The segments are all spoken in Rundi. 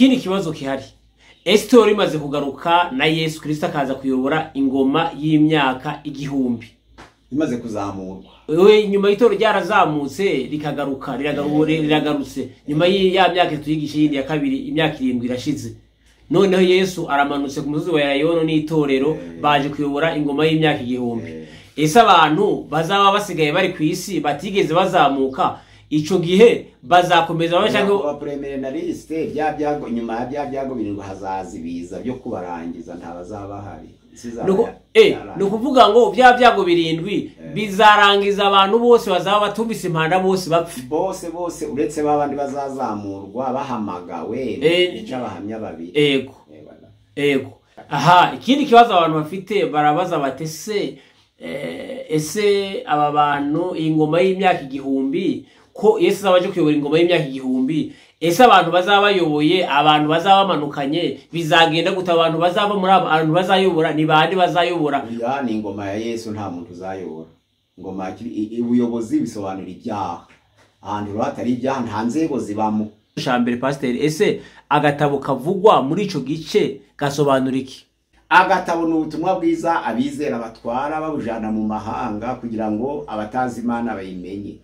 Ikindi kibazo kihari, ese rimaze kugaruka na Yesu Kristo akaza kuyobora ingoma y'imyaka 1000 imaze kuzamurwa, we nyuma y'itoro ryarazamutse rikagaruka, riragarutse nyuma ya myaka tuyigisha yindi ya kabiri, imyaka 7 irashize. Noneho Yesu aramanutse ku musozi wa Elayono n'itorero baje kuyobora ingoma y'imyaka 1000. Ese abantu bazaba basigaye bari ku isi batigeze bazamuka ico gihe bazakomeza bashaka aba premillenariste bya byago nyuma ya bya byago birindwi hazaza ibiza byo kubarangiza ntabazaba hari. No kuvuga ngo bya byago birindwi bizarangiza abantu bose bazaba batumvise impanda bose bapfe bose bose uretse babandi bazazamurwa bahamagawe bica abahamya babiri. Ego ego. Aha ikindi kibazo abantu bafite barabaza batese ese aba bantu ingoma y'imyaka 1000 ko Yesu azabaje kuyobora ingoma y'imyaka 1000, ese abantu bazabayoboye abantu bazabamanukanye bizagenda gute? Abantu bazaba muri abantu bazayobora ni bande bazayobora? Ya ni ingoma ya Yesu nta muntu uzayobora. Ingoma ubuyobozi bisobanura ibyaha, ahantu hatari ibyaha nta nzego zibamo. Shambere pastor, ese agatabo kavugwa muri ico gice gasobanura iki? Agatabo ni ubutumwa bwiza abizera batwara babujana mu mahanga kugira ngo abatazi Imana bayimenye.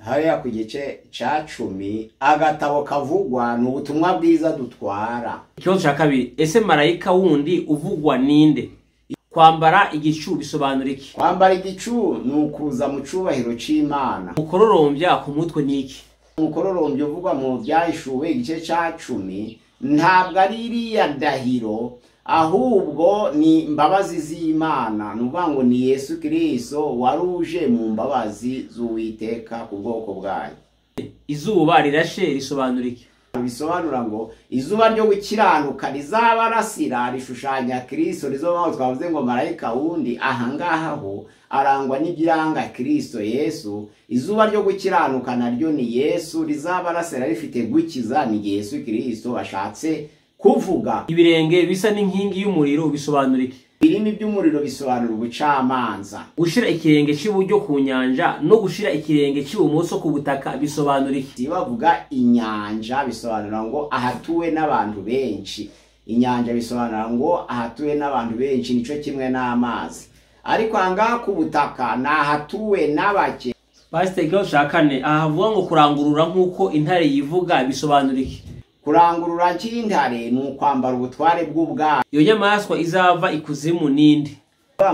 Hariya ku gice ca 10 agatabo kavugwa ni ubutumwa bwiza dutwara. Ikibazo ca kabiri, ese marayika wundi uvugwa ninde? Kwambara igicu bisobanura iki? Kwambara igicu ni ukuza mu cubahiro c'Imana. Ukororombya ku mutwe niki? Umukororombya uvugwa mu Byahishuwe igice ca 10 ntabwo ari iriya ndahiro, ahubwo ni imbabazi z'Imana. Nuvuga ngo ni Yesu Kristo waruje mu mbabazi z'Uwiteka ku bwoko bwayo. Izuba rirashe risobanura iki? Bisobanura ngo izuba ryo gukiranuka rizabarasira rishushanya Kristo. Rizoba twavuze ngo marayika wundi ahangaha ho arangwa n'ibiranga Kristo Yesu. Izuba ryo gukiranuka naryo ni Yesu, rizabarasira rifite gukiza ni Yesu Kristo ashatse kuvuga. Ibirenge bisa n'inkingi y'umuriro bisobanura iki? Ibirimi by'umuriro bisobanura ubucamanza. Gushira ikirenge cy'iburyo ku nyanja no gushira ikirenge cy'ibumoso ku butaka bisobanura iki? Bavuga inyanja bisobanura ngo ahatuwe n'abantu benshi. Inyanja bisobanura ngo ahatuwe n'abantu benshi nico kimwe n'amazi. Ariko ahangaha ku butaka nahatuwe n'abake. Pastor, ikibazo ca kane, ahavuga ngo kurangurura nkuko intare yivuga bisobanura iki? Kurangurura cy'intare ni ukwambara ubutware bw'ubwami. Iyo nyamaswa izava ikuzimu ninde?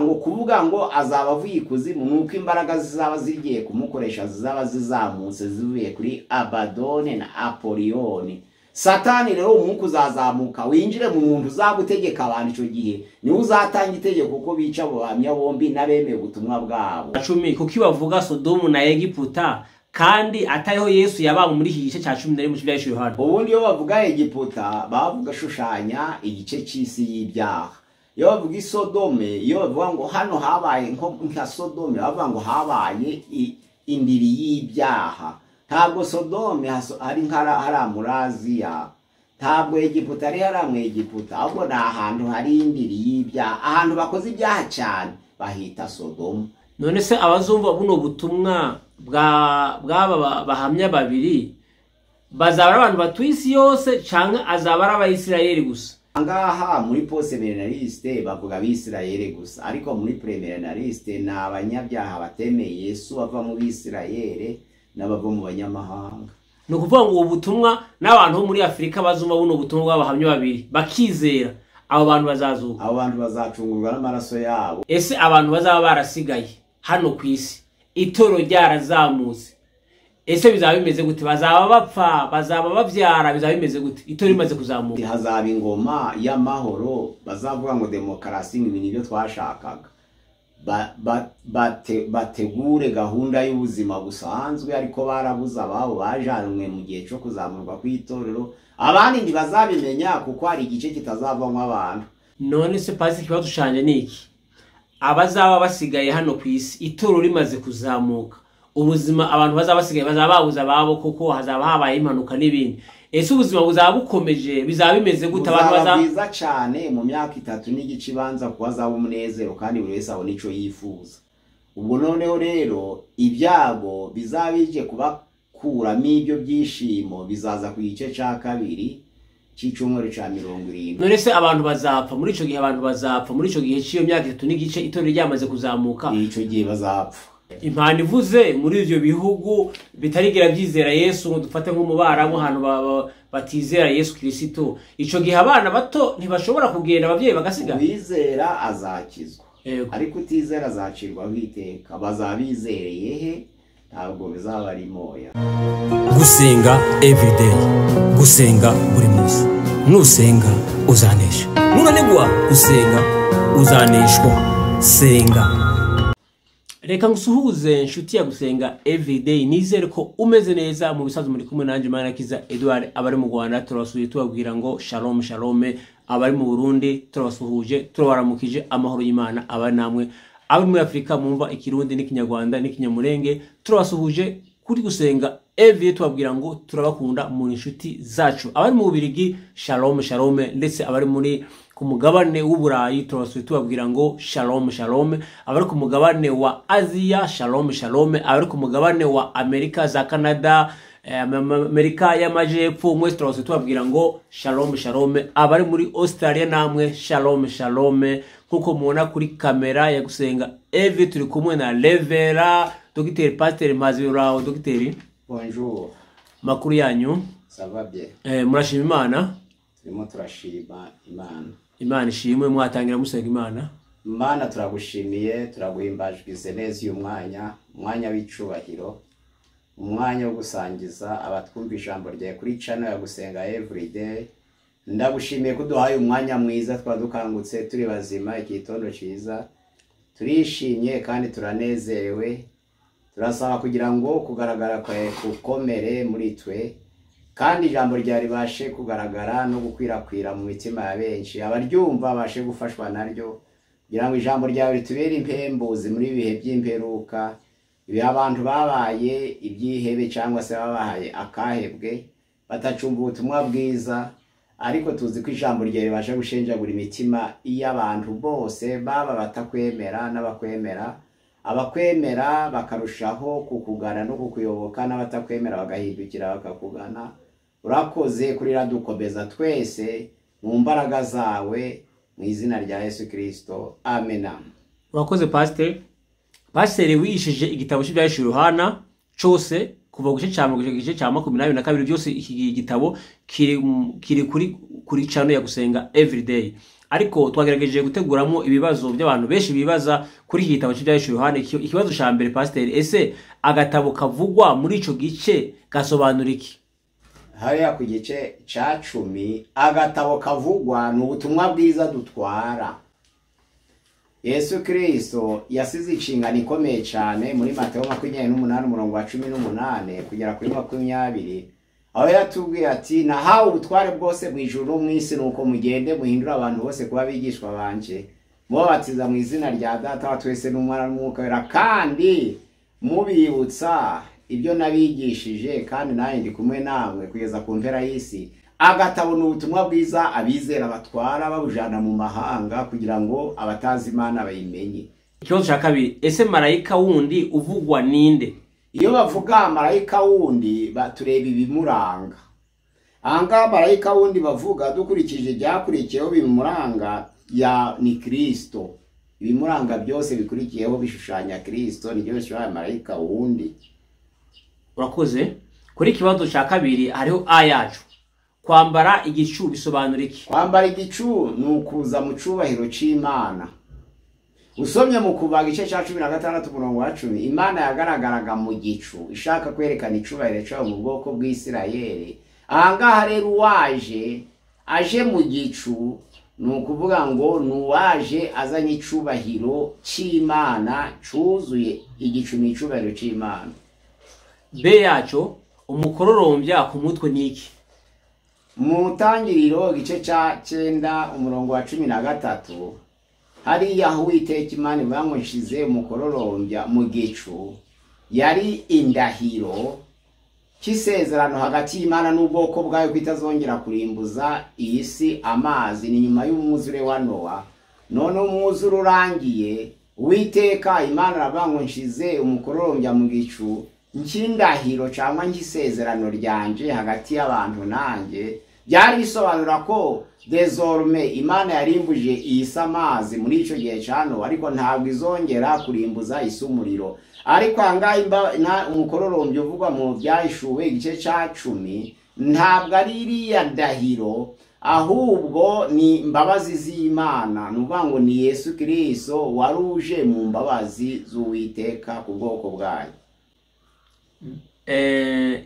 Ngo kuvuga ngo azaba avuye ikuzimu nuko imbaraga zizaba zigiye kumukoresha zizaba zizamutse zivuye kuri Abadone na Apolioni. Satani rero umwuka uzazamuka winjire mu muntu uzagutegeka abantu ico gihe niwe uzatanga itegeko kuko bica abo bahamya bombi n'abemeye ubutumwa bwabo. 10 kuko bavuga Sodomu na Egiputa kandi atariho Yesu yababa muri iki gice ca 11 mu Byahishuwe Yohana. Ubundi iyo bavuga Egiputa bavuga shushanya igice c'isi y'ibyaha. Iyo bavuga Isodome, iyo bavuga ngo hano habaye nka Sodome, bavuga ngo habaye indiri y'ibyaha. Ntabwo Sodome ari nkara muri Aziya, ntabwo Egiputa ari hara mu Egiputa, ahubwo ni ahantu hari indiri y'ibyaha, ahantu bakoze ibyaha cyane bahita Sodome. None se abazumva buno butumwa bw'aba bahamya babiri bazaba ari abantu batuye isi yose canke azaba ari abayisirayeli gusa? Ngaha muri postmillenariste bavuga abisirayeli gusa, ariko muri premillenariste ni abanyabyaha batemeye Yesu bava mu bisirayeli n'abava mu banyamahanga. Ni ukuvuga ngo ubu butumwa n'abantu bo muri Afurika bazumva buno butumwa bw'abahamya babiri bakizera, abo bantu bazazuka, abo bantu bazacungurwa n'amaraso yabo. Ese abantu bazaba barasigaye hano ku isi itoro ryarazamutse, ese bizaba bimeze gute? Bazaba bapfa, bazaba bavyara, bizaba bimeze gute itoro rimaze kuzamuka? Hazaba ingoma y'amahoro, bazavuga ngo demokarasi ni ibintu twashakaga. Bategure gahunda y'ubuzima busanzwe, ariko barabuze ababo bajanwe mu gihe cyo kuzamurwa kw'itorero. Abandi ntibazabimenya kuko hari igice kitazavamo abantu. None se pasi ikibazo canje ni iki? Abazaba basigaye hano ku isi itoro rimaze kuzamuka, ubuzima abantu bazaba basigaye bazaba babuze ababo kuko hazaba habaye impanuka n'ibindi, ese ubuzima buzaba bukomeje bizaba bimeze gute? Abantu bazaba bwiza cyane mu myaka 3 n'igice ibanza kuba azaba umunezero kandi buri wese abona ico yifuza. Ubwo noneho rero ibyago bizaba bije kubakuramo ibyo byishimo bizaza ku gice ca kabiri. cy'icyumweru cya 70. None se abantu bazapfa muri ico gihe? Abantu bazapfa muri ico gihe cy'iyo myaka 3 n'igice itorero ryamaze kuzamuka? Ico gihe bazapfa. Impanda ivuze muri ivyo bihugu bitarigira byizera Yesu, ngo dufate nk'umubarabu, ahantu batizera Yesu Kristo, ico gihe abana bato ntibashobora kugenda, abavyeyi bagasigara. Uwizera azakizwa, ariko utizera azacirwaho iteka. Bazabizereye he? Ntabwo bizaba ari moya. Gusenga everyday, gusenga buri munsi. Nusenga uzanesha, nunanigwa gusenga uzaneshwa. Senga. Reka ngusuhuze nshuti ya Gusenga Everyday, nizere ko umeze neza. Mu bisazo muri kumwe nanjye Manakiza Edouard. Abari mu Rwanda turabasuye, tubabwira ngo shalom shalom. Abari mu Burundi turabasuhuje, turabaramukije, amahoro y'Imana abari namwe. Abari muri Afurika mumva Ikirundi n'Ikinyarwanda n'Ikinyamurenge, turabasuhuje kuri Gusenga Everyday, tubabwira ngo turabakunda mu inshuti zacu. Abari mu Bubirigi shalom shalom, ndetse abari muri ku mugabane w'Uburayi turabasuye, tubabwira ngo shalom shalom. Abari ku mugabane wa Aziya shalom shalom. Abari ku mugabane wa Amerika za Canada, Amerika y'Amajepfo, mwese turabasuye, tubabwira ngo shalom shalom. Abari muri Australia namwe shalom shalom. Nkuko mubona kuri kamera ya Gusenga Every, turi kumwe na Revera Dr Pasteur Mpaziraho. Dr, Bonjour. Makuru yanyu? Ça va bien. Murashima Imana? Turimo turashima Imana. Imana ishimwe. Mwatangira musenga Imana. Mana, turagushimiye, turaguhimbajwe neza uyu mwanya, umwanya w'icubahiro, umwanya wo gusangiza abatwumva ijambo ryawe kuri channel ya Gusenga Everyday. Ndagushimiye ko uduhaye umwanya mwiza, twadukangutse turi bazima, igitondo cyiza. Turishimye kandi turanezerewe. Turasaba kugira ngo kugaragara kwawe gukomere muri twe, kandi ijambo ryawe ribashe kugaragara no gukwirakwira mu mitima ya benshi, abaryumva babashe gufashwa naryo, kugira ngo ijambo ryawe ritubere impembuzi muri ibihe by'imperuka, ibihe abantu babaye ibyihebe cyangwa se babahaye akahebwe, batacumva ubutumwa bwiza. Ariko tuzi ko ijambo ryawe ribasha gushenjagura imitima y'abantu bose, baba batakwemera n'abakwemera, abakwemera bakarushaho kukugana no kukuyoboka, n'abatakwemera bagahindukira bakakugana. Urakoze kuri radukomeza twese mu mbaraga zawe, mu izina rya Yesu Kristo, amena. Urakoze Pasteur. Pasteur, wigishije igitabo cy'Ibyahishuwe Yohana cose, kuva ku gice cya 1 gushika igice cya 22 byose. Iki gitabo kiri kuri channel ya Gusenga Everyday, ariko twagerageje guteguramo ibibazo by'abantu benshi bibaza kuri iki gitabo cy'Ibyahishuwe Yohana. Ikibazo cya mbere, Pasteur, ese agatabo kavugwa muri ico gice gasobanura iki? Hariya ku gice cya 10, agatabo kavugwa ni ubutumwa bwiza dutwara. Yesu Kristo yasize inshingano ikomeye cyane muri Mateo 28 umurongo wa 18 kugera kuri 20, aho yatubwiye ati: "Nahawe ubutware bwose mu ijuru no mu isi, nuko mugende muhindure abantu bose kuba abigishwa banje, mubabatiza mu izina rya Data wa twese n'Umwana n'Umwuka Wera, kandi mubibutsa ibyo nabigishije, kandi nanjye ndi kumwe namwe kugeza ku mpera y'isi." Agatabo ni ubutumwa bwiza abizera batwara babujana mu mahanga kugira ngo abatazi Imana bayimenye. Ikibazo cya kabiri, ese marayika wundi uvugwa ninde? Iyo bavuga marayika wundi, batureba ibimuranga. Ahangaha marayika wundi bavuga, dukurikije ibyakurikiyeho bimuranga, ya ni Kristo. Ibimuranga byose bikurikiyeho bishushanya Kristo, nibyo bishushanya marayika wundi. Urakoze. Kuri ikibazo cya kabiri hariho a yacu, kwambara igicu bisobanura iki? Kwambara igicu ni ukuza mu cubahiro c'Imana. Usomye mu Kuva igice cya 16 umurongo wa 10, Imana yagaragaraga mu gicu ishaka kwerekana icubahiro cyayo mu bwoko bw'Isirayeli. Ahangaha rero uwaje aje mu gicu ni ukuvuga ngo ni uwaje azanye icubahiro c'Imana cuzuye. Igicu ni icubahiro c'Imana. B yacu, umukororombya ku mutwe ni iki? Mu Ntangiriro igice cya 9 umurongo wa 13, hariya aho Uwiteka Imana ivuga ngo nshize umukororombya mu gicu, yari indahiro cy'isezerano hagati y'Imana n'ubwoko bwayo ko itazongera kurimbuza iyi si amazi. Ni nyuma y'umwuzure wa Nowa. None umwuzure urangiye, Uwiteka Imana aravuga ngo nshize umukororombya mu gicu nk'indahiro cyangwa nk'isezerano ryanje hagati y'abantu nanjye, Byari bisobanura ko désormais Imana yarimbuje iyi si amazi muri icyo gihe cya Nowa, ariko ntabwo izongera kurimbuza isi umuriro. Ariko ahangaha umukororombya uvugwa mu Byahishuwe igice cya 10 ntabwo ari iriya ndahiro, ahubwo ni imbabazi z'Imana. Ni ukuvuga ngo ni Yesu Kristo waruje mu mbabazi z'Uwiteka ku bwoko bwayo.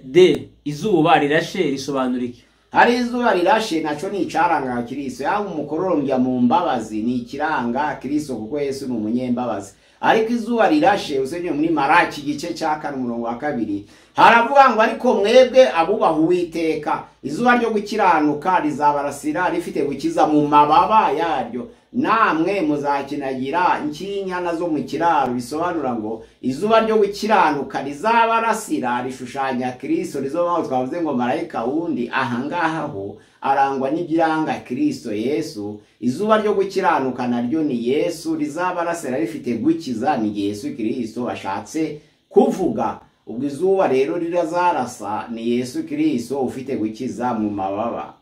D, izuba rirashe risobanura iki? Hari izuba rirashe naco ni icaranga Kristo. Yaba umukororombya mu mbabazi ni ikiranga Kristo, kuko Yesu ni umunyembabazi. Ariko izuba rirashe usomye muri Maraki igice cya 4 umurongo wa 2 haravuga ngo ariko mwebwe abubaha Uwiteka, izuba ryo gukiranuka rizabarasira rifite gukiza mu mababa yaryo, namwe muzakinagira nkinyana zo mu kiraro. Bisobanura ngo izuba ryo gukiranuka rizabarasira rishushanya Kristo. Rizo twavuze ngo marayika wundi ahangaha ho arangwa n'ibiranga Kristo Yesu. Izuba ryo gukiranuka naryo ni Yesu, rizabarasira rifite gukiza ni Yesu Kristo ashatse kuvuga. Ubwo izuba rero rirazarasa ni Yesu Kristo ufite gukiza mu mababa.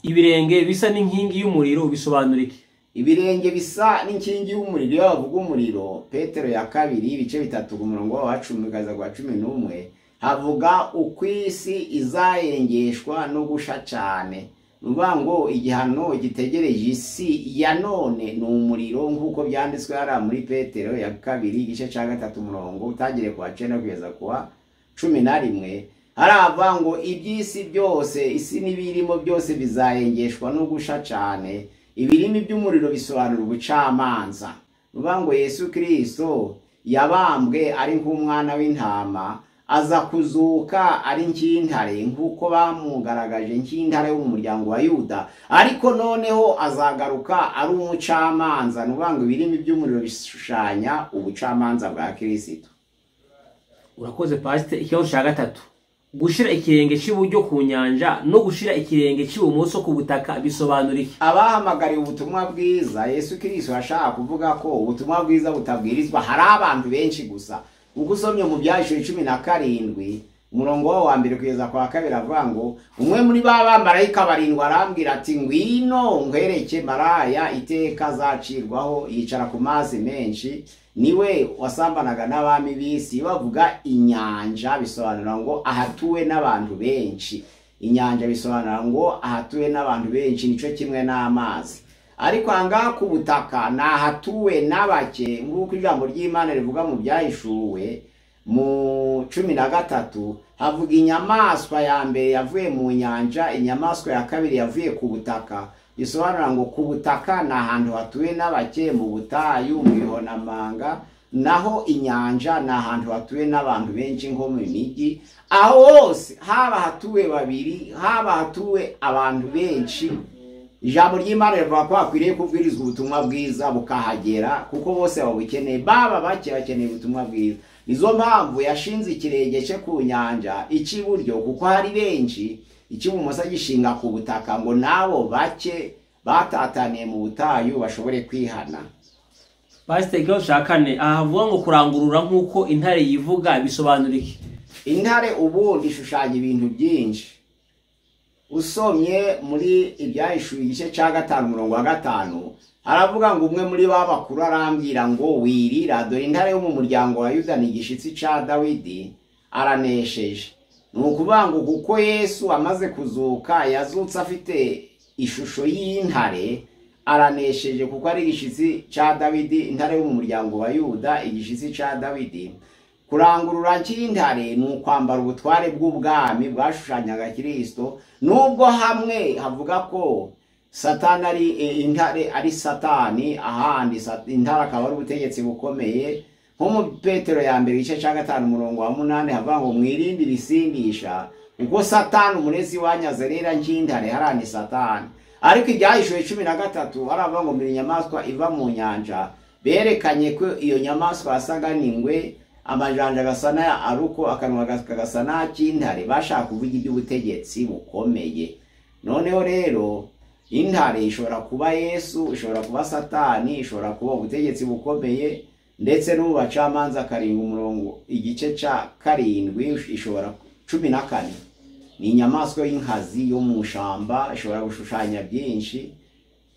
Ibirenge bisa n'inkingi y'umuriro bisobanura iki? Ibirenge bisa n'inkingi y'umuriro, iyo bavuga umuriro, Petero ya 2 ibice 3 ku murongo wa 10 ukaza kwa 11 havuga uko isi izayengeshwa no gusha cyane. Nuvuga ngo igihano gitegereje isi ya none ni umuriro, nk'uko byanditswe hariya muri Petero ya 2 igice cya 3 umurongo utangire kwa 9 kugeza kwa 11. Haravuga ngo iby'isi byose, isi n'ibirimo byose bizayengeshwa no gusha cyane. Ibirimi by'umuriro bisobanura ubucamanza. Nuvuga ngo Yesu Kristo yabambwe ari nk'umwana w'intama, aza kuzuka ari nk'intare, nk'uko bamugaragaje nk'intare yo mu muryango wa Yuda, ariko noneho azagaruka ari umucamanza. Nuvuga ngo ibirimi by'umuriro bishushanya ubucamanza bwa Kristo. Urakoze Pastor. Ikibazo cya 3, gushira ikirenge cy'iburyo ku nyanja no gushira ikirenge cy'ibumoso ku butaka bisobanura iki? Abahamagariye ubutumwa bwiza, Yesu Kristo ashaka kuvuga ko ubutumwa bwiza butabwirizwa hari abantu benshi gusa. Uko usomye mu Byahishuwe 17 umurongo wa 1 kugeza kwa 2 avuga ngo umwe muri ba bamarayika barindwi arambwira ati ngwino nkwereke maraya iteka azacirwaho, yicara ku mazi menshi, niwe wasambanaga n'abami b'isi. Bavuga inyanja bisobanura ngo ahatuwe n'abantu benshi. Inyanja bisobanura ngo ahatuwe n'abantu benshi, nico kimwe n'amazi. Ariko ahangaha ku butaka ni ahatuwe n'abake, nk'uko ijambo ry'Imana rivuga mu Byahishuwe mu 13 havuga inyamaswa ya mbere yavuye mu nyanja, inyamaswa ya kabiri yavuye ku butaka. Bisobanura ngo ku butaka ni ahantu hatuwe n'abake, mu butayu, mu bihonamanga, naho inyanja ni ahantu hatuwe n'abantu benshi nko mu miji. Aho hose haba hatuwe babiri, haba hatuwe abantu benshi, ijambo ry'Imana rivuga ko hakwiriye kubwirizwa ubutumwa bwiza bukahagera, kuko bose babukeneye, baba bake bakeneye ubutumwa bwiza. Nizo mpamvu yashinze ikirenge cye ku nyanja icy'iburyo, kuko hari benshi, icy'ibumoso gishinga ku butaka, ngo nabo bake batataniye mu butayu bashobore kwihana. Pastor, ikibazo cya 4, aha havuga ngo kurangurura nk'uko intare yivuga bisobanura iki? Intare ubundi ishushanya ibintu byinshi. Usomye muri Ibyahishuwe igice cya 5 umurongo wa 5 haravuga ngo umwe muri ba bakuru arambwira ngo wirira, dore intare yo mu muryango wa Yuda ni igishitsi cya Dawidi, aranesheje. Ni ukuvuga ngo kuko Yesu amaze kuzuka yazutse afite ishusho y'intare, aranesheje kuko ari igishitsi cya Dawidi, intare yo mu muryango wa Yuda, igishitsi cya Dawidi. Kurangurura cy'intare ni ukwambara ubutware bw'ubwami bwashushanyaga Kristo, nubwo hamwe havuga ko Satani ari intare, ari Satani, ahandi intare akaba ari ubutegetsi bukomeye. Nko mu Petero ya 1 igice cya 5 umurongo wa 8 havuga ngo mwirinde ibisindisha, kuko Satani umurezi wanyazerera nk'intare, harani Satani. Ariko Ibyahishuwe 13 haravuga ngo mbere inyamaswa iva mu nyanja, berekanye ko iyo nyamaswa yasaga n'ingwe, amajanja gasa na aruko, akanwa gasa n'ak'intare, bashaka kuvuga iby'ubutegetsi bukomeye. Noneho rero intare ishobora kuba Yesu, ishobora kuba Satani, ishobora kuba ubutegetsi bukomeye, ndetse n'ubu bacamanza 7 umurongo igice cya 7 ishobora 14. Ni inyamaswa y'inkazi yo mu shamba, ishobora gushushanya byinshi.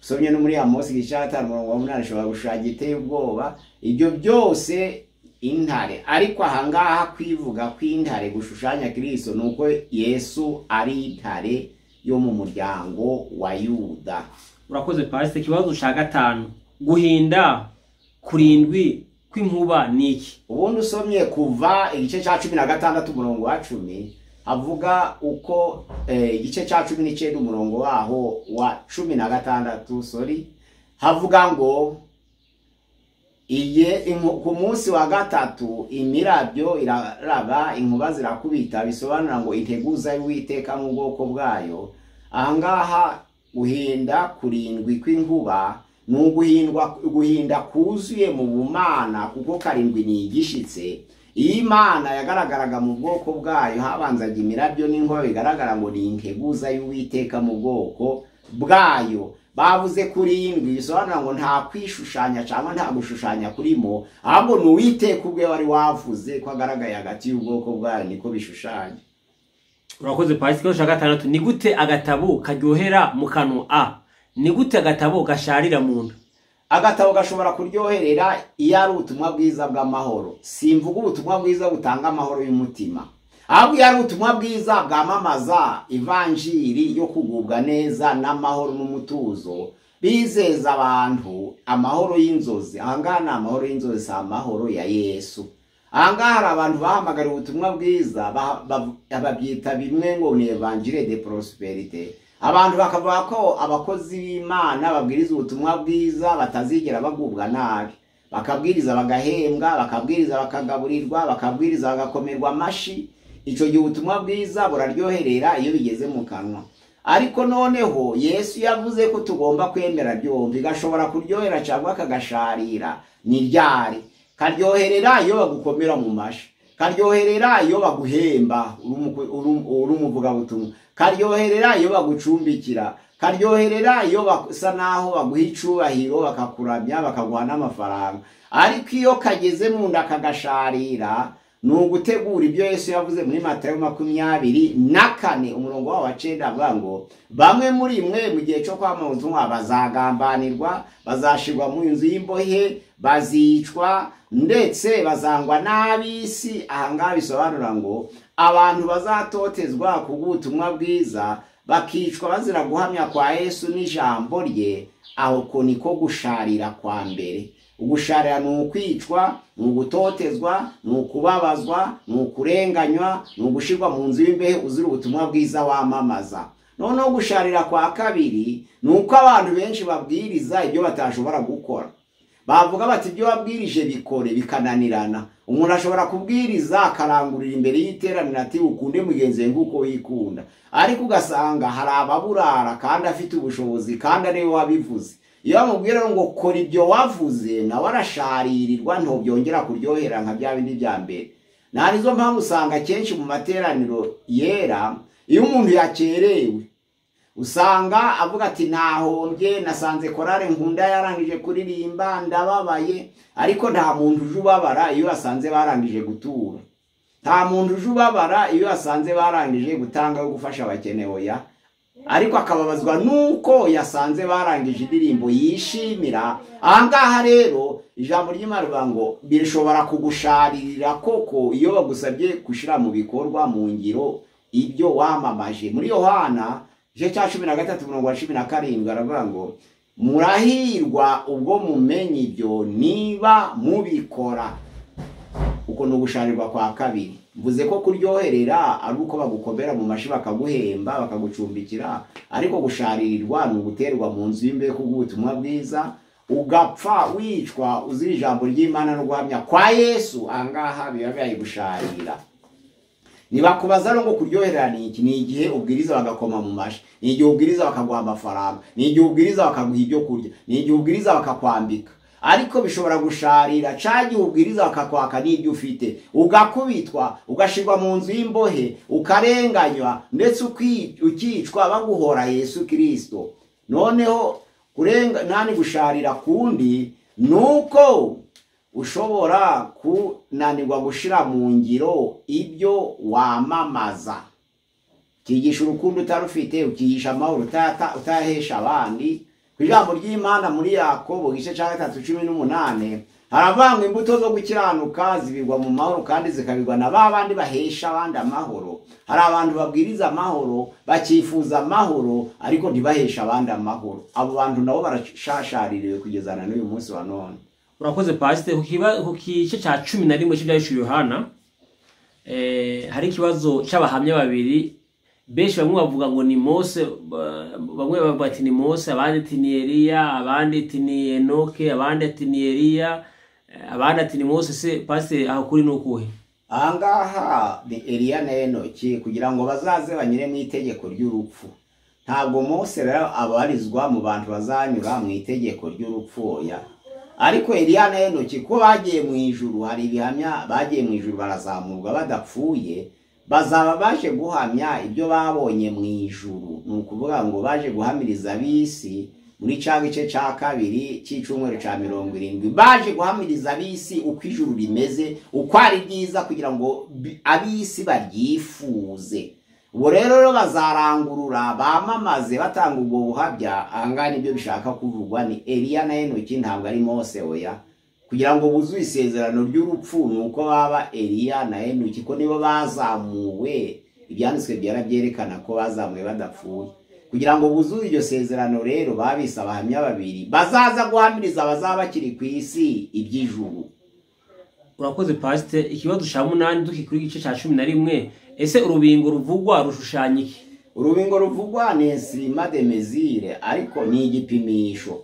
Usomye no muri Amosi igice cya 5 umurongo wa 8, ishobora gushushanya iteye ubwoba. Ibyo byose intare. Ariko ahangaha kwivuga kw'intare gushushanya Kristo nuko Yesu ari intare yo mu muryango wa Yuda. Urakoze pastor. Ikibazo ca 5, guhinda kurindwi kw'inkuba niki? Ubundi usomye kuva igice ca 16 umurongo wa 10 avuga uko igice ca 19 umurongo waho wa 16, sorry, havuga ngo iye ku munsi wa gatatu imirabyo iraraba, inkuba zirakubita, bisobanura ngo integuza y'Uwiteka mu bwoko bwayo. Ahangaha guhinda kurindwi kw'inkuba ni uguhinda kuzuye mu bumana, kuko karindwi ni igishitse. Iyi Imana yagaragaraga mu bwoko bwayo, habanzaga imirabyo n'inkuba, bigaragara ngo ni integuza y'Uwiteka mu bwoko bwayo. Bavuze kurindwi bisobanura ngo nta kwishushanya cyangwa nta gushushanya kurimo, ahubwo ni Uwiteka ubwe wari wavuze ko agaragaye hagati y'ubwoko bwayo, niko bishushanya. Urakoze pastor. Ikibazo ca 6, ni gute agatabo karyohera mu kanwa? A, ni gute agatabo gasharira mu nda? Agatabo gashobora kuryoherera iyo ari ubutumwa bwiza bw'amahoro. Simvuga ubutumwa bwiza butanga amahoro y'umutima, ahubwo iyo ari ubutumwa bwiza bwamamaza ivanjiri yo kugubwa neza n'amahoro n'umutuzo, bizeza abantu amahoro y'inzozi. Ahangaha ni amahoro y'inzozi, si amahoro ya Yesu. Ahangaha hari abantu bahamagariwe ubutumwa bwiza, babyita bimwe ngo ni evangile de prosperite. Abantu bakavuga ko abakozi b'Imana babwiriza ubutumwa bwiza batazigera bagubwa nabi, bakabwiriza bagahembwa, bakabwiriza bakagaburirwa, bakabwiriza bagakomerwa amashi. Ico gihe ubutumwa bwiza buraryoherera iyo bigeze mu kanwa. Ariko noneho Yesu yavuze ko tugomba kwemera byombi, gashobora kuryohera cyangwa kagasharira. Ni ryari karyoherera? Iyo bagukomera mu mashi, karyoherera iyo baguhemba uri umuvugabutumwa, karyoherera iyo bagucumbikira, karyoherera iyo basa naho baguha icubahiro, bakakuramya, bakaguha n'amafaranga. Ariko iyo kageze mu nda kagasharira, ni ugutegura ibyo Yesu yavuze muri Matayo 24 umurongo wa 9, avuga ngo bamwe muri mwe mu gihe cyo kwamamaza bazagambanirwa, bazashirwa mu nzu y'imbohe, bazicwa, ndetse bazangwa n'ab'isi. Ahangaha bisobanura ngo abantu bazatotezwa kubw'ubutumwa bwiza, bakicwa bazira guhamya kwa Yesu n'ijambo rye. Aho ko niko gusharira kwa mbere. Ugusharira ni ukwicwa, ni ugutotezwa, ni ukubabazwa, ni ukurenganywa, ni ugushirwa mu nzu y'imbehe uzira ubutumwa bwiza wamamaza. Noneho gusharira kwa kabiri ni uko abantu benshi babwiriza ibyo batashobora gukora. Bavuga bati ibyo wabwirije bikore, bikananirana. Umuntu ashobora kubwiriza akarangurira imbere y'iteraniro ati ukunde mugenzi wawe nk'uko wikunda, ariko ugasanga hari ababurara kandi afite ubushobozi kandi ariwe wabivuze. Iyo bamubwira ngo kora ibyo wavuze, nawe arasharirirwa, ntobyongera kuryohera nka bya bindi bya mbere. Narizo mpamvu usanga kenshi mu materaniro yera, iyo umuntu yakerewe usanga avuga ati nahombye, nasanze korale nkunda yarangije kuririmba, ndababaye. Ariko nta muntu uje ubabara iyo asanze barangije gutura, nta muntu uje ubabara iyo asanze barangije gutanga yo gufasha abakene, oya. Ariko akababazwa nuko yasanze barangije indirimbo yishimira. Ahangaha rero ijambo ry'Imana rivuga ngo birashobora kugusharirira koko iyo bagusabye gushira mu bikorwa, mu ngiro ibyo wamamaje. Muri Yohana igice cya 13 umurongo wa 17 aravuga ngo murahirwa ubwo mumenye ibyo niba mubikora. Uko ni ugusharirwa kwa kabiri. Mvuze ko kuryoherera ari uko bagukomera mu mashi, bakaguhemba, bakagucumbikira, ariko gusharirirwa ni uguterwa mu nzu y'imbehe kubw'ubutumwa bwiza, ugapfa wicwa uzira ijambo ry'Imana no guhamya kwa Yesu. Ahangaha biba bibaye gusharira. Nibakubaza ngo kuryoherera ni iki, ni igihe ubwiriza bagakoma mu mashi, ni igihe ubwiriza bakaguha amafaranga, ni igihe ubwiriza bakaguha ibyo kurya, ni igihe ubwiriza bakakwambika. Ariko bishobora gusharira cagihe ubwiriza bakakwaka n'ibyo ufite, ugakubitwa, ugashirwa mu nzu y'imbohe, ukarenganywa, ndetse ukicwa baguhora Yesu Kristo. Noneho kurenga nani gusharira kundi nuko ushobora kunanirwa gushira mu ngiro ibyo wamamaza. Ukigisha urukundo utarufite, ukigisha amahoro utayahesha abandi. Ku ijambo ry'Imana muri Yakobo igice cya 3:18 haravangwa imbuto zo gukiranuka zibigwa mu mahoro kandi zikabigwa na babandi bahesha abandi amahoro. Hari abantu babwiriza amahoro, bakifuza amahoro, ariko ntibahesha abandi amahoro. Abo bantu nabo barashashaririwe kugeza na n'uyu munsi wa none. Urakoze pastor. Ku gice cya 11 cy'Ibyahishuriwe Yohana, hari ikibazo cy'abahamya babiri. Benshi bamwe bavuga ngo ni Mose, bamwe bavuga ati ni Mose, abandi ati ni Eliya, abandi ati ni Enoke, abandi ati ni Eliya, abandi ati ni Mose. Se pastor, aho kuri nukuhe? Ahangaha ni Eliya na Enoki, kugira ngo bazaze banyure mu itegeko ry'urupfu. Ntabwo Mose rero abarizwa mu bantu bazanyura mu itegeko ry'urupfu, oya. Ariko Eliya na Enoki ko bagiye mu ijuru, hari ibihamya bagiye mu ijuru barazamurwa badapfuye, bazaba baje guhamya ibyo babonye mu ijuru. Ni ukuvuga ngo baje guhamiriza ab'isi muri ca gice ca kabiri cy'icumweru ca 70, baje guhamiriza ab'isi uko ijuru rimeze, uko ari ryiza, kugira ngo ab'isi baryifuze. Ubu rero bazarangurura bamamaze batanga ubwo buhamya. Ahangaha nibyo bishaka kuvugwa, ni Eliya na Enoki, ntabwo ari Mose, oya. Kugira ngo buzuye isezerano ry'urupfu ni uko baba Eliya na Enoki, ko nibo bazamuwe. Ibyanditswe byarabyerekana ko bazamuwe badapfuye. Kugira ngo buzuye iryo sezerano rero babise abahamya babiri bazaza guhamiriza abazaba bakiri ku isi iby'ijuru. Urakoze pastor. Ikibazo cya 8 dukikuri igice cya 11, ese urubingo ruvugwa rushushanya iki? Urubingo ruvugwa ni instrument de mesure, ariko ni igipimisho.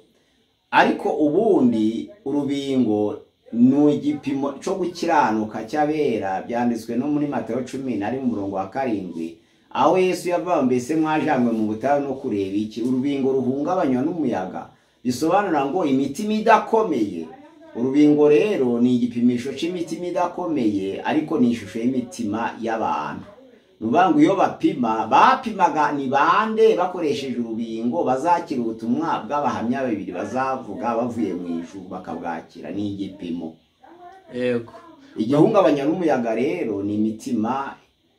Ariko ubundi urubingo ni igipimo cyo gukiranuka cy'abera, byanditswe no muri Matayo 11:7, aho Yesu yavuga mbese mwajanywe mu butayu no kureba iki? Urubingo ruhungabanywa n'umuyaga, bisobanura ngo imitima idakomeye. Urubingo rero ni igipimisho cy'imitima idakomeye, ariko ni ishusho y'imitima y'abantu. Nubango iyo bapima, bapimaga ni bande bakoresheje urubingo bazakira ubutumwa bw'abahamya babiri bazavuga bavuye mu ijuru bakabwakira. Ni igipimo. Yego. Igihungabanya n'umuyaga rero ni imitima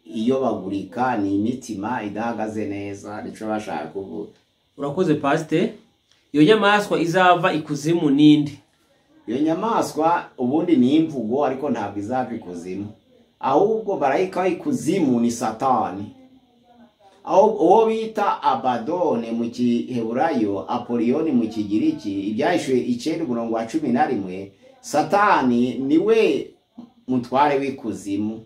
iyobagurika, ni imitima idahagaze neza, nico bashaka kuvuga. Urakoze pastor. Iyo nyamaswa izava ikuzimu ninde? Iyo nyamaswa ubundi ni imvugo, ariko ntabwo izava ikuzimu. Ahubwo barayika ikuzimu ni Satani. Aho uwo bita Abadone mu Kiheburayo, Apolioni mu Kigiriki, Ibyahishuwe 9:11, Satani niwe mutware w'ikuzimu.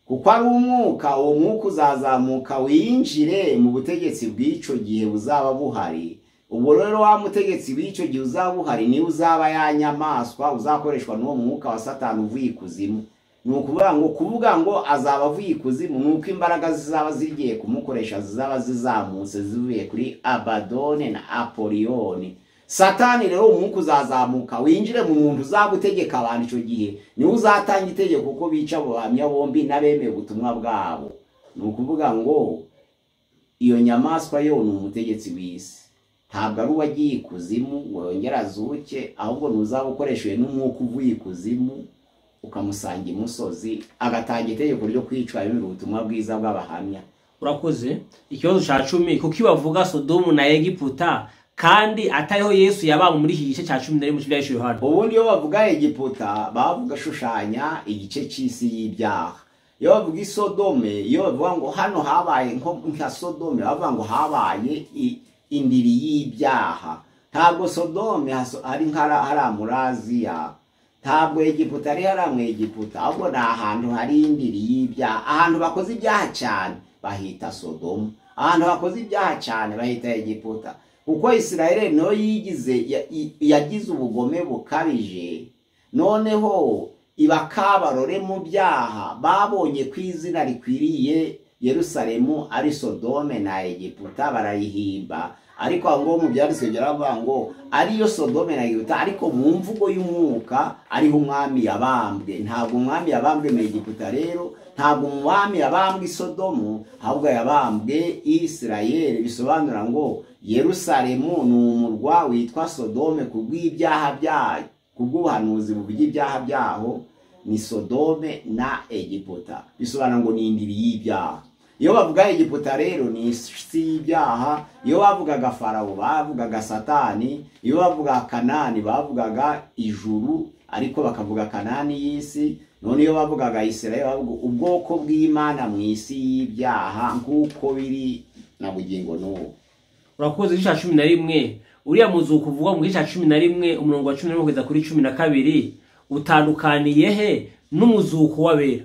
Kuko ari umwuka, uwo mwuka uzazamuka winjire mu butegetsi bw'ico gihe buzaba buhari. Ubwo rero wa mutegetsi w'icyo gihe uzaba buhari niwe uzaba ya nyamaswa uzakoreshwa n'uwo mwuka wa Satani uvuye ikuzimu. Ni ukuvuga ngo azaba avuye ikuzimu, nuko imbaraga zizaba zigiye kumukoresha zizaba zizamutse zivuye kuri Abadone na Apolioni. Satani rero umwuka uzazamuka winjire mu muntu uzagutegeka abantu icyo gihe, niwe uzatanga itegeko ko bica abo bahamya bombi n'abemeye ubutumwa bwabo. Ni ukuvuga ngo iyo nyamaswa yo ni umutegetsi w'isi, ntabwo ari uwagiye ikuzimu ngo yongere azuke, ahubwo n'uzaba ukoreshejwe n'umwuka uvuye ikuzimu ukamusanga imusozi agatanga itegeko ryo kwicwa yemera ubutumwa bwiza bw'abahamya. Urakoze. Ikibazo cya 10, kuki bavuga Sodomu na Egiputa kandi atariho Yesu yabambwe muri iki gice cya 11 cy'Ibyahishuwe Yohana? Ubundi iyo bavuga Egiputa bavuga shushanya igice cy'isi y'ibyaha. Iyo bavuga Isodome, iyo bavuga ngo hano habaye nka Sodome, bavuga ngo habaye indiri y'ibyaha. Ntabwo Sodome ari nk'ahari muri Aziya, ntabwo Egiputa ari hariya mu Egiputa, ahubwo ni ahantu hari indiri y'ibyaha. Ahantu bakoze ibyaha cyane bahita Sodomu, ahantu bakoze ibyaha cyane bahita Egiputa. Kuko Isirayeli no yigize yagize ubugome bukabije, noneho ibakabarore mu byaha, babonye ko izina rikwiriye Yerusalemu ari Sodome na Egiputa barayihimba. Ariko aho ngo mu byanditswe byaravuga ngo ariyo Sodome na Egiputa, ariko mu mvugo y'umwuka ariho umwami yabambwe. Ntabwo umwami yabambwe mu Egiputa rero, ntabwo umwami yabambwe i Sodomu, ahubwo yabambwe Isirayeli. Bisobanura ngo Yerusalemu ni umurwa witwa Sodome kubw'ibyaha byayo, kubw'ubuhanuzi buvuga ibyaha byaho ni Sodome na Egiputa. Bisobanura ngo ni indiri y'ibyaha. Iyo bavuga Egiputa rero ni isi y'ibyaha, iyo bavugaga Farawo bavugaga Satani, iyo bavugaga Kanani bavugaga ijuru, ariko bakavuga Kanani y'isi. None iyo bavugaga Isirayeli bavuga ubwoko bw'Imana mu isi y'ibyaha nk'uko biri na bugingo n'ubu. Urakoze. Igice cya 11, uriya muzuko uvugwa mu gice cya 11 umurongo wa 11 kugeza kuri 12 utandukaniye he n'umuzuko w'abera?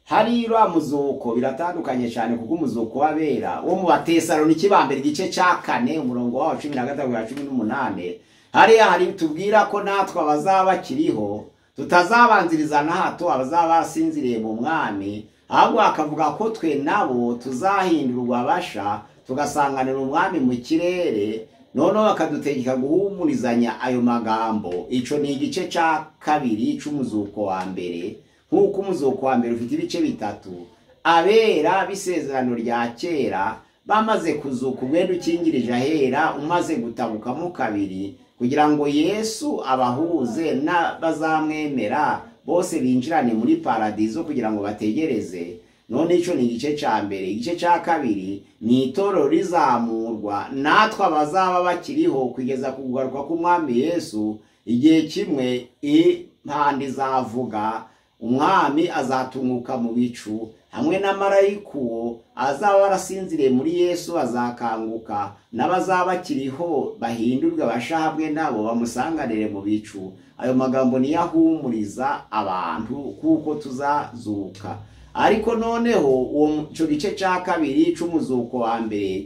Hari uriya muzuko biratandukanye cyane, kuko umuzuko w'abera wo mu Batesaloniki ba mbere igice cya 4 umurongo wa 13 kugeza 18, hariya hari tubwira ko natwe abazaba bakiriho tutazabanziriza na hato abazaba basinziriye mu mwami, ahubwo akavuga ko twe nabo tuzahindurwa basha tugasanganira umwami mu kirere. Noneho bakadutegeka guhumurizanya ayo magambo. Ico ni igice cya kabiri c'umuzuko wa mbere. Nk'uko umuzuko wa mbere ufite ibice bitatu, abera b'isezerano rya kera bamaze kuzuka umwenda ukingirije ahera umaze gutabukamo kabiri, kugira ngo Yesu abahuze n'abazamwemera bose binjirane muri paradizo kugira ngo bategereze. None ico ni igice ca mbere. Igice ca kabiri ni itorero rizamurwa natwe abazaba bakiriho kugeza ku kugaruka k'umwami Yesu. Igihe kimwe impanda izavuga, umwami azatunguka mu bicu hamwe na marayika uwo azaba warasinziriye muri Yesu azakanguka, n'abazaba bakiriho bahindurwe basha hamwe nabo bamusanganire mu bicu. Ayo magambo niyo ahumuriza abantu kuko tuzazuka. Ariko noneho uwo ico gice ca kabiri c'umuzuko wa mbere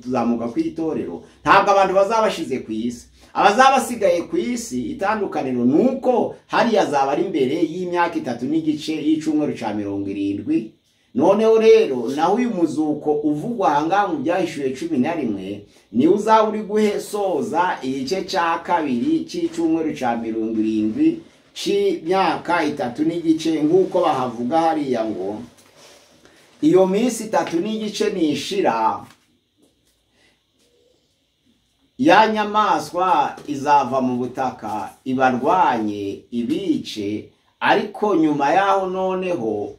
tuzamuka kw'itorero, ntabwo abantu bazabashize ku isi. Abazabasigaye ku isi, itandukaniro nuko hariya azaba ari imbere y'imyaka 3 n'igice y'icumweru ca 70. Noneho rero naho uyu muzuko uvugwa ahangaha mu Byahishuwe 11 ni uzaba uri guhesoza igice ca kabiri c'icumweru ca 70 c'imyaka 3 n'igice, nk'uko bahavuga hariya ngo iyo minsi 3 n'igice nishira, ya nyamaswa izava mu butaka ibarwanye ibice. Ariko nyuma yaho noneho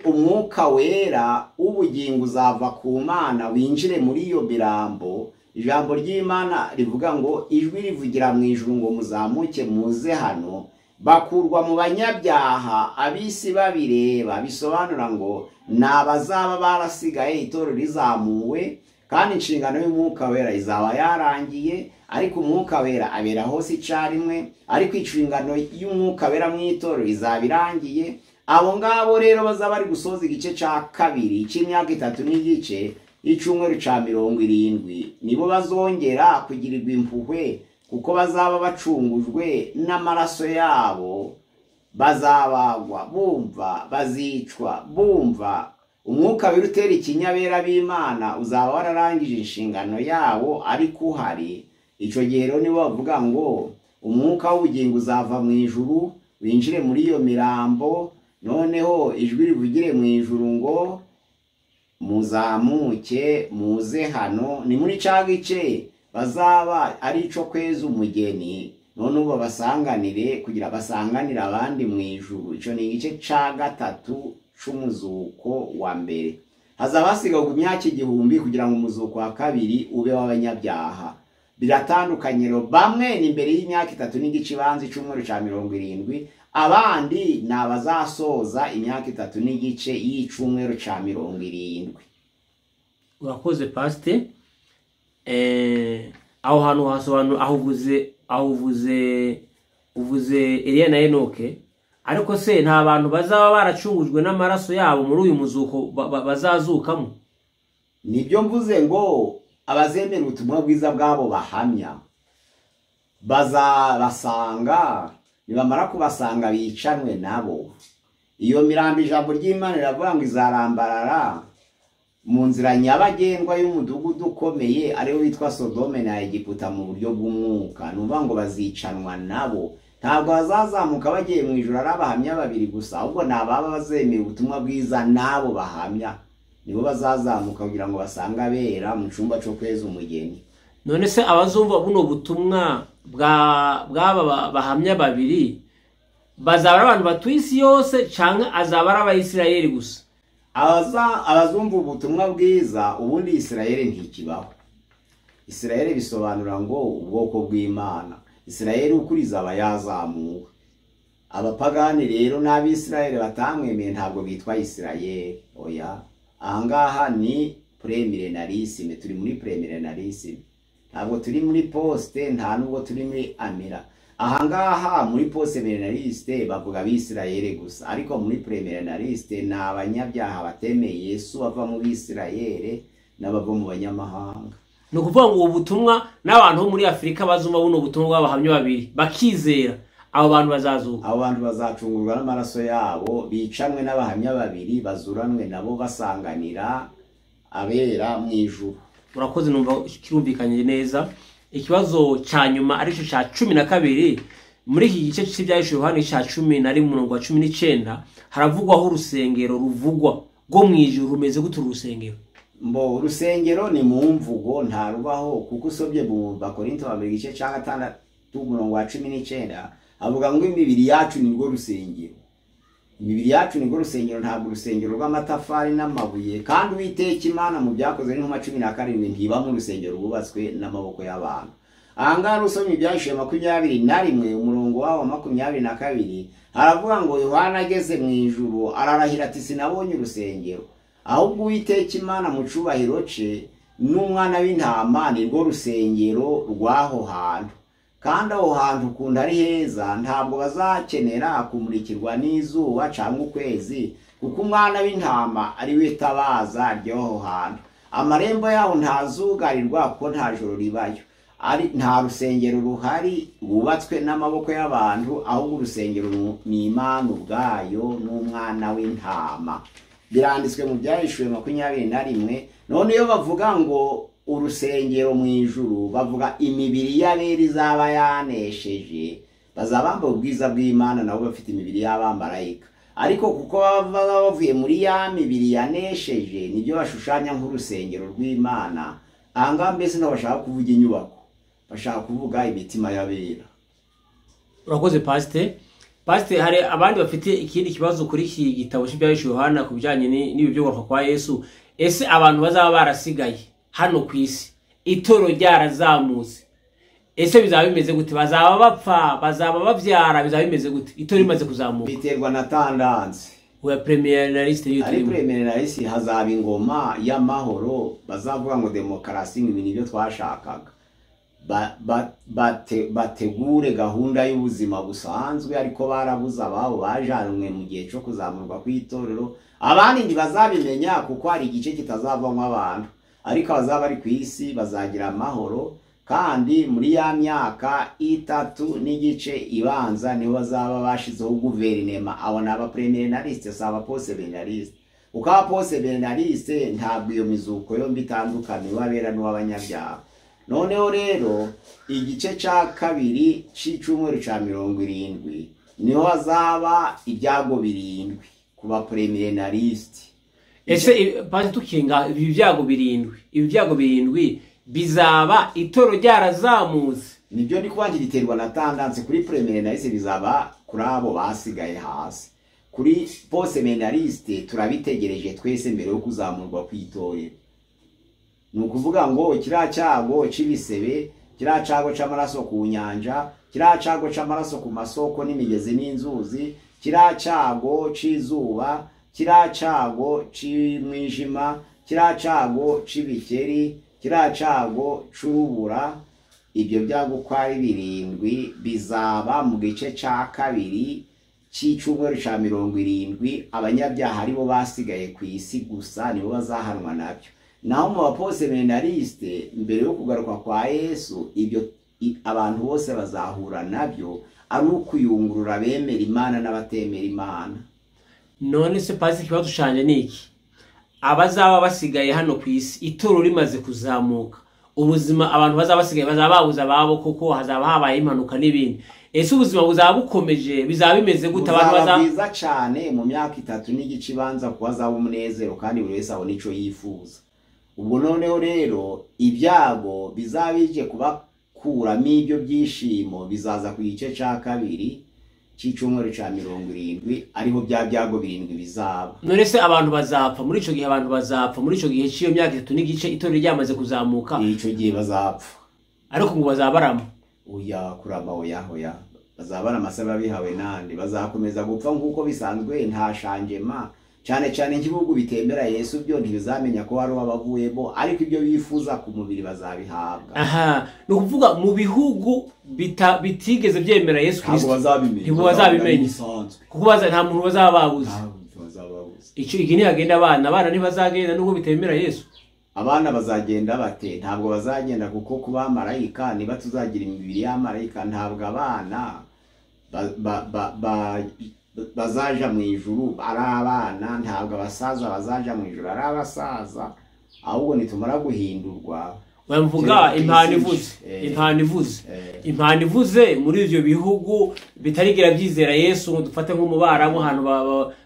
umwuka wera w'ubugingo uzava ku Mana winjire muri iyo mirambo. Ijambo ry'Imana rivuga ngo ijwi rivugira mu ijuru ngo muzamuke muze hano, bakurwa mu banyabyaha abisi babireba. Bisobanura ngo ni abazaba barasigaye, itorero rizamuwe, kandi inshingano y'umwuka wera izaba yarangiye. Ariko umwuka wera abera hose icarimwe, ariko inshingano y'umwuka wera mu itorero izaba irangiye. Abo ngabo rero bazaba bari gusoza igice ca kabiri c'imyaka 3 n'igice y'icumweru ca 70, nibo bazongera kugirirwa impuhwe, kuko bazaba bacungujwe n'amaraso yabo. Bazabagwa bumva, bazicwa bumva. Umwuka wera utera ikinyabera b'Imana uzaba wararangije inshingano yawo ariko uhari. Ico gihe rero nibo bavuga ngo umwuka w'ubugingo uzava mu ijuru winjire muri iyo mirambo, noneho ijwi rivugire mu ijuru ngo muzamuke muze hano. Ni muri ca gice bazaba ari ico kweza umugeni, none ubu basanganire kugira basanganire abandi mu ijuru. Ico ni igice ca gatatu c'umuzuko wa mbere. Hazaba hasigaye imyaka 1000 kugira ngo umuzuko wa kabiri ube w'abanyabyaha. Biratandukanye rero, bamwe ni imbere y'imyaka 3 n'igice ibanza icumweru ca 70, abandi ni abazasoza imyaka 3 n'igice y'icumweru ca 70. Urakoze pasite. Aho hantu hasobanura aho uvuze uvuze Eliya na Enoke, ariko se nta bantu bazaba baracungujwe n'amaraso yabo muri uyu muzuko bazazukamo? Nibyo mvuze ngo abazemera ubutumwa bwiza bwabo bahamya bazabasanga, nibamara kubasanga bicanwe nabo. Iyo mirambo ijambo ry'Imana riravuga ngo izarambarara mu nzira nyabagendwa y'umudugudu ukomeye ariwo witwa Sodome na Egiputa mu buryo bw'umwuka. Numva ngo bazicanwa nabo. Ntabwo bazazamuka bagiye mu ijuru ari abahamya babiri gusa, ahubwo ni ababa bazemera ubutumwa bwiza nabo bahamya nibo bazazamuka kugira ngo basange abera mu cumba cyo kweza umugeni. None se abazumva buno butumwa bw'aba bahamya babiri bazaba ari abantu batuye isi yose canke azaba ari abayisirayeli gusa? Abazumva ubutumwa bwiza, ubundi Isirayeli ntikibaho. Isirayeli bisobanura ngo ubwoko bw'Imana. Isirayeli ukuri izaba yazamuwe. Abapagani rero n'Abisirayeli batamwemeye ntabwo bitwa Isirayeli. Oya, ahangaha ni premillénarisme, turi muri premillénarisme, ntabwo turi muri post, nta nubwo turi muri amira. Ahangaha muri postmillénariste bavuga Abisirayeli gusa, ariko muri premillénariste ni abanyabyaha batemeye Yesu bava mu Bisirayeli n'abava mu banyamahanga. Ni ukuvuga ngo ubu butumwa n'abantu bo muri Afurika bazumva buno butumwa bw'abahamya babiri bakizera, abo bantu bazazuka. Abo bantu bazacungurwa n'amaraso yabo, bicanwe n'abahamya babiri, bazuranwe nabo basanganira abera mu ijuru. Urakoze, numva kirumvikanye neza. Ikibazo cya nyuma aricyo cya 12 muri iki gice cy'Ibyahishuwe Yohana cya 11 umurongo wa 19, haravugwaho urusengero ruvugwa rwo mu ijuru. Rumeze gute uru rusengero? Mbo urusengero ni mu mvugo ntarubaho, kuko usobye mu Bakorinto ba mbere igice cya 6 umurongo wa 19 avuga ngo imibiri yacu ni rwo rusengero. Imibiri yacu ni rwo rusengero, ntabwo urusengero rw'amatafari n'amabuye. Kandi Uwiteka Imana mu Byakozwe n'Intumwa 17 ntiba mu rusengero rwubatswe n'amaboko y'abantu. Ahangaha usomye Ibyahishuwe 21 umurongo wawo 22 haravuga ngo Yohana ageze mu ijuru ararahira ati sinabonye urusengero, ahubwo Uwiteka Imana mu cubahiro ce n'umwana w'intama ni rwo rusengero rw'aho hantu. Kandi aho hantu ukuntu ari heza, ntabwo bazakenera kumurikirwa n'izuba cyangwa ukwezi, kuko umwana w'intama ari we tabaza ry'aho hantu. Amarembo yaho ntazugarirwa kuko nta joro ribayo. Ari nta rusengero ruhari rwubatswe n'amaboko y'abantu, ahubwo urusengero ni Imana ubwayo n'umwana w'intama. Biranditswe mu Byahishuwe 21. None iyo bavuga ngo urusengero mu ijuru, bavuga imibiri y'abera izaba yanesheje, bazaba bambaye ubwiza bw'Imana, nabo bafite imibiri y'abamarayika. Ariko kuko baba bavuye muri ya mibiri yanesheje, nibyo bashushanya nk'urusengero rw'Imana. Ahangaha mbese ntabwo bashaka kuvuga inyubako, bashaka kuvuga imitima y'abera. Urakoze pasite. Pasite, hari abandi bafite ikindi kibazo kuri iki gitabo cy'Ibyahishuwe Yohana ku bijyanye n'ibi byo kugaruka kwa Yesu. Ese abantu bazaba barasigaye hano ku isi, itorero ryarazamutse, ese bizaba bimeze gute? Bazaba bapfa, bazaba babyara, bizaba bimeze gute itorero rimaze kuzamuka? Biterwa na tendance. Oya, premillénariste niyo Ari turimo. Premillénariste hazaba ingoma y'amahoro, bazavuga ngo demokarasi, ngo ibi nibyo twashakaga. Bategure gahunda y'ubuzima busanzwe, ariko barabuze ababo bajanwe mu gihe cyo kuzamurwa kw'itorero. Abandi ntibazabimenya kuko hari igice kitazavamo abantu, ariko abazaba bari ku isi bazagira amahoro. Kandi muri ya myaka 3 n'igice ibanza niho bazaba bashizeho guverinema. Abo ni abapremillénaristes, si abapostmillénaristes, kuko abapostmillénaristes ntabwo iyo mizuko yombi itandukanye, uw'abera n'uw'abanyabyaha. Noneho rero igice cya kabiri cy'icyumweru cya 70 niho hazaba ibyago birindwi ku bapremillénaristes. Ese pasite, tukinga ibi byago birindwi, ibi byago birindwi bizaba itorero ryarazamutse? Nibyo ndi kubanza, biterwa na tendance. Kuri premillénariste bizaba kuri abo basigaye hasi, kuri postmillénariste turabitegereje twese mbere yo kuzamurwa kw'itorero. Ni ukuvuga ngo kiriya cyago cy'ibisebe, kiriya cyago cy'amaraso ku nyanja, kiriya cyago cy'amaraso ku masoko n'imigezi n'inzuzi, kiriya cyago cy'izuba, kiriya cyago cy'umwijima, kiriya cyago cy'ibikeri, kiriya cyago cy'urubura, ibyo byago uko ari birindwi bizaba mu gice cya kabiri cy'icyumweru cya 70. Abanyabyaha aribo basigaye ku isi gusa nibo bazahanwa nabyo. Naho mu bapostmillénaristes, mbere yo kugaruka kwa Yesu, ibyo abantu bose bazahura nabyo, ari ukuyungurura abemera Imana n'abatemera Imana. None se pasi, ikibazo canje ni iki: abazaba basigaye hano ku isi itorero rimaze kuzamuka, ubuzima abantu bazaba basigaye bazaba babuze ababo kuko hazaba habaye impanuka n'ibindi, ese ubuzima buzaba bukomeje? Bizaba bimeze gute? Abantu Buzaba bazaba bwiza cyane mu myaka 3 n'igice ibanza, kuko hazaba umunezero kandi buri wese abona icyo yifuza. Ubwo noneho rero ibyago bizaba bije kubakuramo ibyo byishimo bizaza ku gice cya kabiri. cy'icyumweru cya 70, ariho bya byago 7 bizaba. None se abantu bazapfa muri ico gihe? Abantu bazapfa muri ico gihe cy'iyo myaka 3 n'igice itorero ryamaze kuzamuka? Ico gihe bazapfa, ariko ngo bazabarama. Oya, kurama oya, oya, bazabara amasaba bihawe nande, bazakomeza gupfa nk'uko bisanzwe, nta shanjema. Cyane cyane nk'ibihugu bitembera Yesu byo ntibizamenya ko hari abavuyemo, ariko ibyo bifuza ku mubiri bazabihabwa. Aha, ni ukuvuga mu bihugu bitigeze byemera Yesu Kristo ntabwo bazabimenya, kuko nta muntu bazaba babuze. Icyo iki ntihagenda abana ntibazagenda nubwo bitemera Yesu. Abana bazagenda bate? Ntabwo bazagenda, kuko kuba marayika niba tuzagira imibiri ya marayika, ntabwo abana bazaja mu ijuru ari abana, ntabwo abasaza bazaja mu ijuru ari abasaza, ahubwo nitumara guhindurwa. Bamvuga impano ivuze, impano ivuze, impano ivuze muri ivyo bihugu bitarigera byizera Yesu, ngo dufate nk'umubarabu ahantu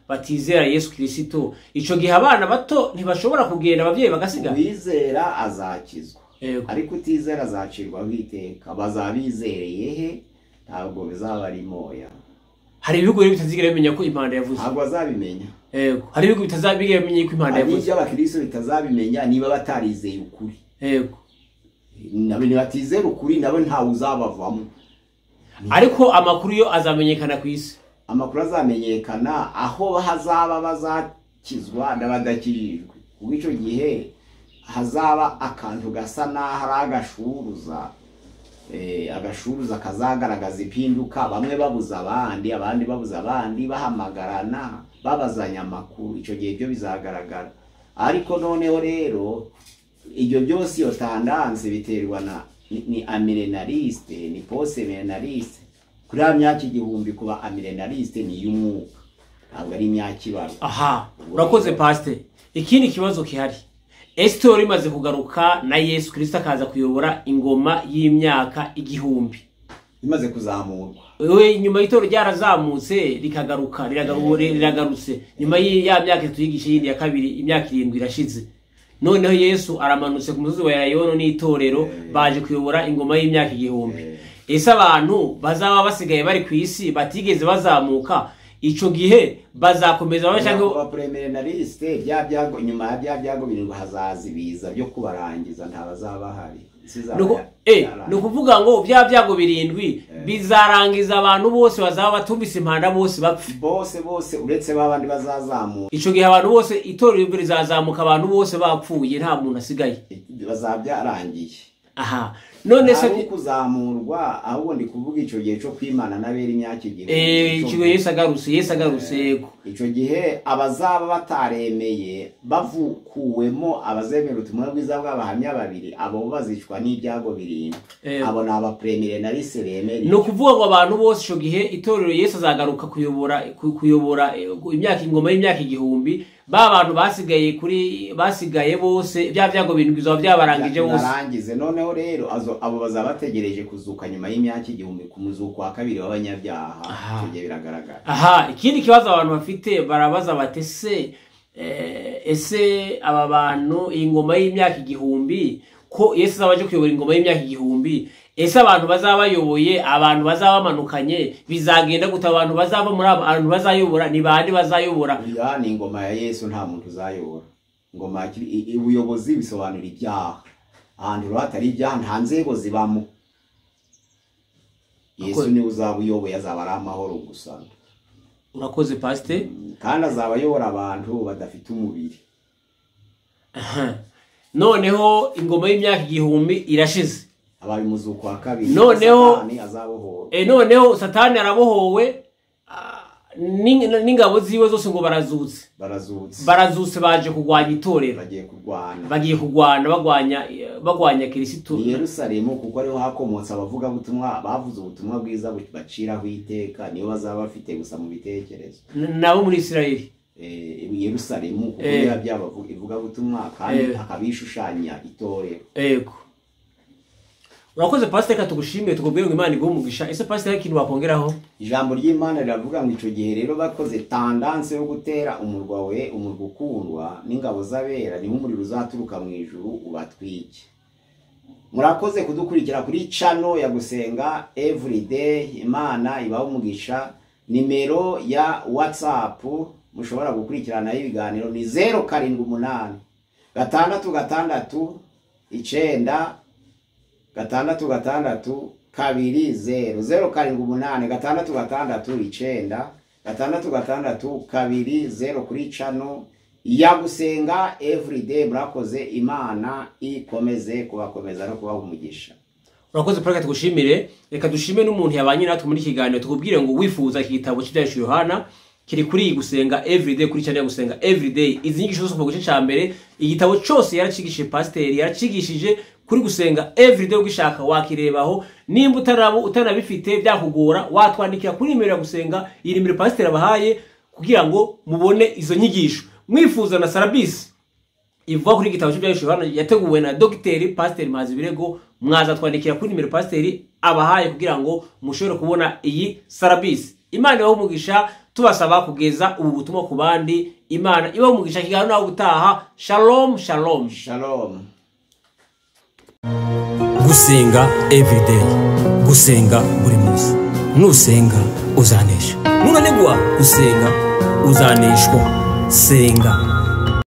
batizera Yesu Kristo. Ico gihe abana bato ntibashobora kugenda, abavyeyi bagasigara. Uwizera azakizwa, ariko utizera azacirwaho iteka. Bazabizereye he? Ntabwo bizaba ari moya. Hari ibihugu rero bitazigera bimenya ko impanda yavuze. Ntabwo bazabimenya. Yego, hari ibihugu bitazabigera bimenya ko impanda yavuze. Hari ibyo abakristo bitazabimenya niba batarizeye ukuri. Yego, nabo nibatizera ukuri nabo ntawe uzabavamo. Ariko amakuru yo azamenyekana ku isi. Amakuru azamenyekana aho hazaba bazakizwa n'abadakijijwe. Kuko icyo gihe hazaba akantu gasa n'aho ari agashuruza, agashuruza kazagaragaza impinduka, bamwe babuza abandi, abandi babuza abandi, bahamagarana, babazanya amakuru. Icyo gihe byo bizagaragara. Ariko noneho rero ibyo byose iyo tandanse biterwa na ni amilenariste, ni post-millenariste. Kuri ya myaka 1000 kuba amilenariste ni y'umwuka, ntabwo ari imyaka ibarwa. Aha, urakoze pastor. Ikindi kibazo kihari, Esitori imaze kugaruka na Yesu Kristo akaza kuyobora ingoma y'imyaka 1000 imaze kuzamurwa. We nyuma y'itorero ryarazamutse rikagaruka, riragarutse nyuma ya myaka 3 y'igice yindi ya kabiri, imyaka 7 irashize. Noneho Yesu aramanutse ku musozi wa Elayono n'itorero baje kuyobora ingoma y'imyaka 1000. Ese abantu bazaba basigaye bari ku isi batigeze bazamuka ico gihe bazakomeza bashaka kuba premillenariste? Bya byago nyuma ya bya byago 7 hazaza ibiza byo kubarangiza, nta bazaba hari. Ni ukuvuga ngo bya byago 7 bizarangiza abantu bose bazaba batumvise impanda, bose bapfe bose bose, uretse babandi bazazamuka. Ico gihe abantu bose itorero rizazamuka, abantu bose bapfuye, nta muntu asigaye, bazabyarangiye. Aha, none se kuzamurwa, ahubwo ndi kuvuga ico gihe cyo kwimana nabera imyaka 1000. Ico gihe Yesu agarutse, Yesu agarutse. Yego, ico gihe abazaba bataremeye bavukuwemo, abazemera ubutumwa bwiza bw'abahamya babiri, abo bazicwa n'ibyago 7. Abo ni abapremilenariste bemera. Ni ukuvuga ngo abantu bose ico gihe itorero Yesu azagaruka kuyobora imyaka ingoma y'imyaka 1000, ba bantu basigaye kuri basigaye bose bya byago 7 bizaba byabarangije bose. Narangize. Noneho rero abo bazaba bategereje kuzuka nyuma y'imyaka 1000 ku muzuko wa kabiri w'abanyabyaha. Icyo gihe biragaragara. Aha, ikindi kibazo abantu bafite barabaza bati se ese aba bantu ingoma y'imyaka 1000, ko Yesu azaba aje kuyobora ingoma y'imyaka 1000, ese abantu bazabayoboye, abantu bazabamanukanye bizagenda gute? Abantu bazaba muri abo abantu bazayobora ni bande bazayobora? Ya ni ingoma ya Yesu, nta muntu uzayobora. Ingoma ubuyobozi bisobanura ibyaha. Ahantu hatari ibyaha nta nzego zibamo. Yesu ni uzabuyoboye, azaba ari amahoro gusa. Urakoze pastor. Kandi azaba ayobora abantu badafite umubiri. Noneho ingoma y'imyaka 1000 irashize, abaye umuzuko wa kabiri. Noneho Satani azabohowe. Noneho Satani arabohowe n'ingabo ziwe zose ngo barazutse. Barazutse baje kurwanya itorero. Bagiye kurwana bagwanya Kristo. Ni Yerusalemu, kuko ariho hakomotse abavuga butumwa, bavuze ubutumwa bwiza baciraho iteka, niyo bazaba bafite gusa mu bitekerezo. Nabo muri Isirayeli. Yerusalemu kuko niyo byabavuga ivuga butumwa kandi akabishushanya itorero. Yego. Urakoze pastor, reka tugushimire, tukubwire ngo Imana iguhe umugisha. Ese pastor hari ikintu wakongeraho? Ijambo ry'Imana riravuga ngo ico gihe rero bakoze tendance yo gutera umurwa we, umurwa ukundwa n'ingabo z'abera, niho umuriro uzaturuka mu ijuru ubatwike. Murakoze kudukurikira kuri channel ya Gusenga Everyday. Imana ibahe umugisha. Nimero ya WhatsApp mushobora gukurikiranaho ibiganiro ni 078 6 6 9 6 6 2 0 078 6 6 9 6 6 2 0 kuri channel ya Gusenga Everyday. Murakoze, Imana ikomeze kubakomeza no kubaha umugisha. Urakoze Paul, tugushimire. Reka dushime n'umuntu yabanye natwe muri kiganiro, tukubwire ngo wifuza iki gitabo cy'Ibyanditswe Yohana kiri kuri Gusenga Everyday, kuri channel ya Gusenga Everyday. Izi nyigisho zose kuva ku gice ca mbere, igitabo cyose yaracigishije pasiteri, yaracigishije kuri Gusenga Everyday. Ugishaka wakirebaho, nimba utarabo utanabifite byakugora, watwandikira kuri nimero ya Gusenga, iyi nimero pasiteri abahaye, kugira ngo mubone izo nyigisho. Mwifuza na syllabus ivuga kuri igitabo cy'Ibyanditswe Yohana yateguwe na Dr Pasiteri Mpazibirego, mwaza twandikira kuri nimero pasiteri abahaye kugira ngo mushobore kubona iyi syllabus. Imana ibahe umugisha, tubasaba kugeza ubu butumwa ku bandi. Imana ibahe umugisha. Kiganiro nawe utaha. Shalom, shalom. Shalom. Gusenga everyday, gusenga buri munsi. Nusenga uzanesha, nunanigwa gusenga uzaneshwa. Senga.